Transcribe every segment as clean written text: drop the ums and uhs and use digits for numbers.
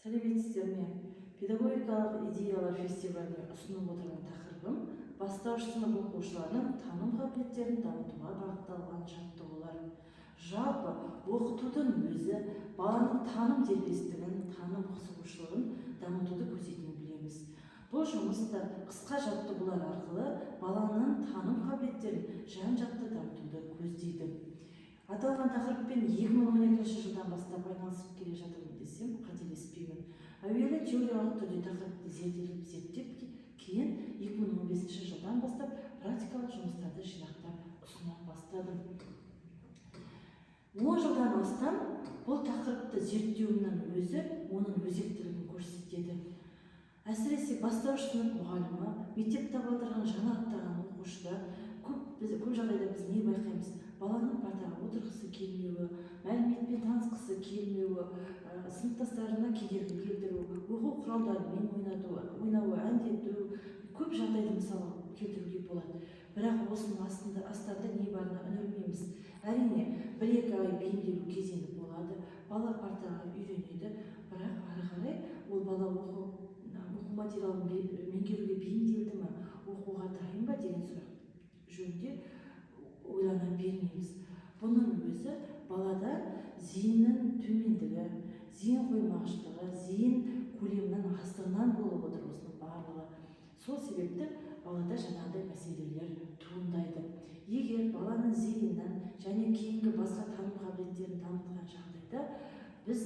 Сәлеметсіздер ме! Педагогикалық идеялар фестиваліне ұсынып отырған тақырыбым: бастауыш сынып оқушыларының таным қабілеттерін дамытуға бағытталған жаттығулар. Жалпы, оқытудың өзі баланың таным дербестігін, таным қызығушылығын дамытуды көздейтінін білеміз. Бұл жұмыс та қысқа жаттығулар арқылы баланың таным қабілеттерін жан жақты дамытуды көздейді. Аталған тақырыппен 2012 жылдан бастап айналысып келе жатырмын десем, қателеспеймін. Әуелі теориялық түрде тақырыпты зерделеп, зерттеп, кейін 2015 жылдан бастап практикалық жұмыстарды жинақтап ұсына бастадым. 10 жылдан астам бұл тақырыпты зерттеуімнің өзі оның өзектілігін көрсетеді. Әсіресе бастауыш сынып мұғалімі, мектеп табалдырығын жаңа аттаған оқушыда көп жағдайда біз не байқаймыз? Баланың партаға отырғысы келмеуі, мәліметпен танысқысы келмеуі, сыныптастарына кедергі келтіру, оқу құралдарымен ойнауы, әндету. Көп жағдайды мысал келтіруге болады. Бірақ осының астында, астарында не барына үңілмейміз. Әрине, 1-2 ай бейімделу кезеңі болады, бала партаға үйренеді, бірақ ары қарай ол бала оқу материалын меңгеруге бейімделді ма, оқуға дайын ба деген сұрақ жөнінде ойлана бермейміз. Бұның өзі балада зейіннің төмендігі, зейін қоймағыштығы, зейін көлемінің аздығынан болып отыр осының барлығы. Сол себепті балада жаңағыдай мәселелер туындайды. Егер баланың зейінін және кейінгі басқа таным қабілеттерін дамытқан жағдайда, біз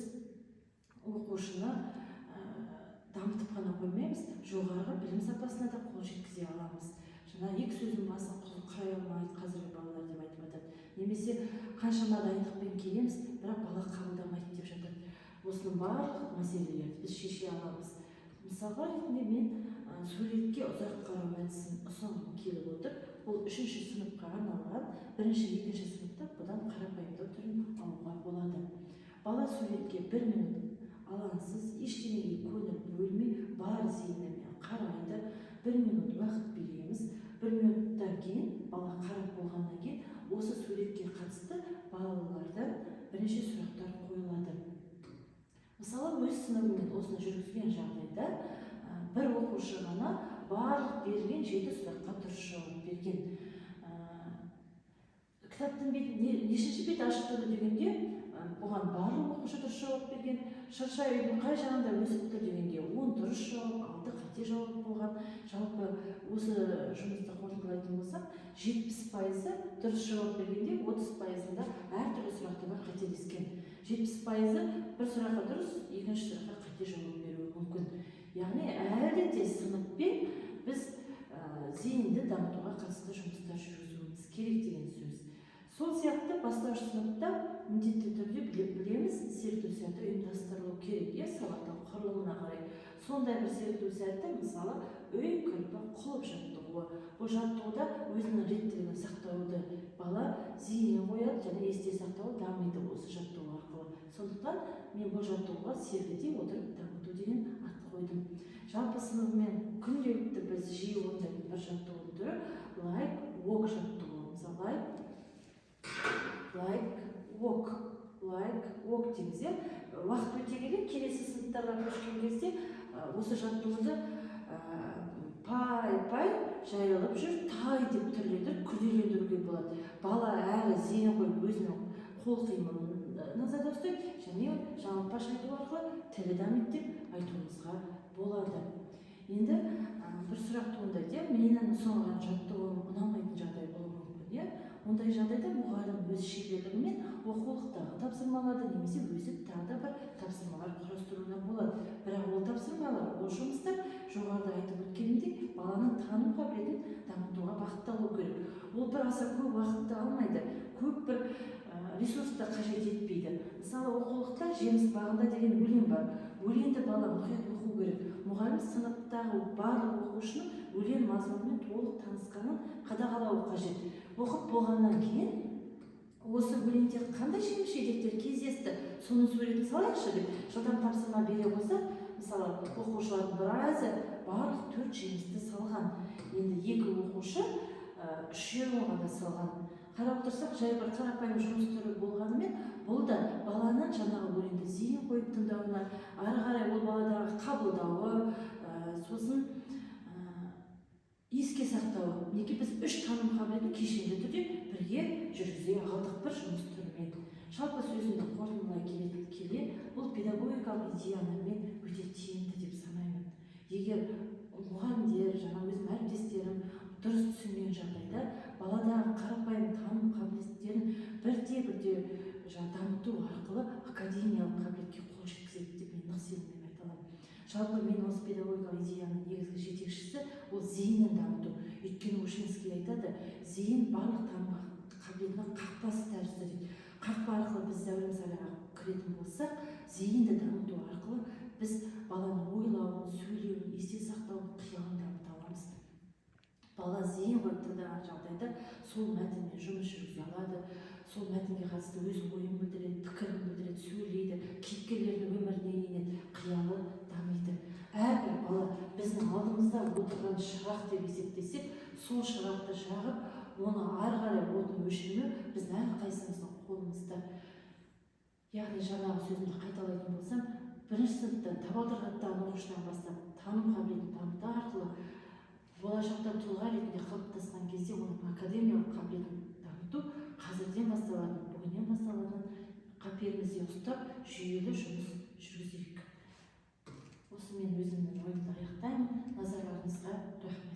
оқушыны дамытып қана қоймаймыз, жоғарғы білім сапасына да қол жеткізе аламыз. Жаңа екі сөздің басын құрай алмайды қазіргі балалар деп айтып жатады немесе қаншама дайындықпен келеміз, бірақ бала қабылдамайды деп жатады. Осының барлық мәселелерді біз шеше аламыз. Мысалға ретінде мен суретке ұзақ қарау әдісін ұсынғым келіп отыр. Бұл үшінші сыныпқа арналған. Бірінші, екінші сыныпта бұдан қарапайымдау түрін алуға болады. Бала суретке бір минут алаңсыз, ештеңеге көңіл бөлмей, бар зейінімен қарайды. Бір минут уақыт береміз. Бір минуттан кейін, бала қарап болғаннан кейін, осы суретке қатысты балалардан бірнеше сұрақтар қойылады. Мысалы, өз сыныбыммен осыны жүргізген жағдайда, бір оқушы ғана барлық берілген жеті сұраққа дұрыс жауап берген. Кітаптың бетін нешінші бет ашық тұрды дегенде, бұған барлық оқушы дұрыс жауап берген. Шырша үйдің қай жағында өсіп тұр дегенде, 10 дұрыс жауап, алты қате жауап болған. Жалпы, осы жұмысты қорытындылайтын болсақ, 70%-ы дұрыс жауап бергенде, 30%-ында әртүрлі сұрақтардан қателескен. 70%-ы бір сұраққа дұрыс, екінші сұраққа қате жауап беруі мүмкін. Яғни әлі де сыныппен біз зейінді дамытуға қатысты жұмыстар жүргізуіміз керек деген сөз. Сол сияқты бастауыш сыныпта міндетті түрде, білеміз, зерттеу сәті ұйымдастырылу керек, иә, сабақтың құрылымына қарай. Сондай бір зерттеу сәті, мысалы, үй, кірпі, құлып жаттығуы. Бұл жаттығуда өзінің реттілігін сақтауды бала зейінін қояды және есте сақтауы дамиды осы жаттығу арқылы. Сондықтан мен бұл жаттығуға сергіте отырып дамыту деген ат қойдым. Жалпы, сыныбымен күнделікті біз жиі орындайтын бір жаттығудың түрі — лайк walk жаттығуы. Мысалы, like, like, walk, like, walk дейміз, иә. Уақыт өте келе, келесі сыныптарға көшкен кезде, осы жаттығуды пай, пай, жайылып жүр тай деп түрлендіріп, күрделендіруге болады. Бала әрі зейін қойып, өзінің қол қимылын назарда ұстайды және жаңылтпаш айту арқылы тілі дамиды деп айтуымызға болады. Енді бір сұрақ туындайды, иә: менің ұсынған жаттығуым ұнамайтын жағдай болуы мүмкін, иә. Ондай жағдайда мұғалім өз шеберлігімен оқулықтағы тапсырмаларды немесе өзі тағы да бір тапсырмалар құрастыруына болады. Бірақ ол тапсырмалар, ол жұмыстар, жоғарыда айтып өткенімдей, баланың таным қабілетін дамытуға бағытталу керек. Ол бір аса көп уақытты алмайды, көп бір ресурсты қажет етпейді. Мысалы, оқулықта «Жеміс бағында» деген өлең бар. Өлеңді бала мұқият оқу керек. Мұғалім сыныптағы барлық оқушының өлең мазмұнымен толық танысқанын қадағалауы қажет. Оқып болғаннан кейін, осы өлеңде қандай жеміс жидектер кездесті, соның суретін салайықшы деп жылдам тапсырма бере қойса, мысалы, оқушылардың біразы барлық төрт жемісті салған. Енді екі оқушы үшеуін ғана салған. Қарап отырсақ, жай бір қарапайым жұмыс түрі болғанымен, бұл да баланың жаңағы өлеңді зейін қойып тыңдауына, ары қарай ол бала Педагогикалық идеяны мен өте тиімді деп санаймын. Егер мұғалімдер, жаңа өзім әріптестерім дұрыс түсінген жағдайда, баладағы қарапайым таным қабілеттерін бірте бірте жаңа дамыту арқылы академиялық қабілетке қол жеткізеді деп мен нық сеніммен айта аламын. Жалпы, мен осы педагогикалық идеяның негізгі жетекшісі ол зейінін дамыту. Өйткені Ушинский айтады: зейін барлық таным қабілетінің қақпасы тәрізді дейді. Қақпа арқылы біз зәулім сарайға кіретін болсақ, зейінді дамыту арқылы біз баланың ойлауын, сөйлеуін, есте сақтауын, қиялын дамыта аламыз. Бала зейін қойып тыңдаған жағдайда сол мәтінмен жұмыс жүргізе алады, сол мәтінге қатысты өз ойын білдіреді, пікірін білдіреді, сөйлейді, кейіпкерлердің өміріне енеді, қиялы дамиды. Әрбір бала біздің алдымызда отырған шырақ деп есептесек, сол шырақты жағып, оны ары қарай отын өшірмеу біздің әрқайсымыздың қолымызда. Яғни, жаңағы сөзімді қайталайтын болсам, бірінші сыныптан табалдырық аттаған оқушыдан бастап таным қабілетін дамыту арқылы болашақта тұлға ретінде қалыптасқан кезде оның академиялық қабілетін дамыту қазірден басталатын, бүгіннен басталатынын қаперімізде ұстап, жүйелі жұмыс жүргізейік. Осымен өзімнің ойымды аяқтаймын. Назарларыңызға рахмет.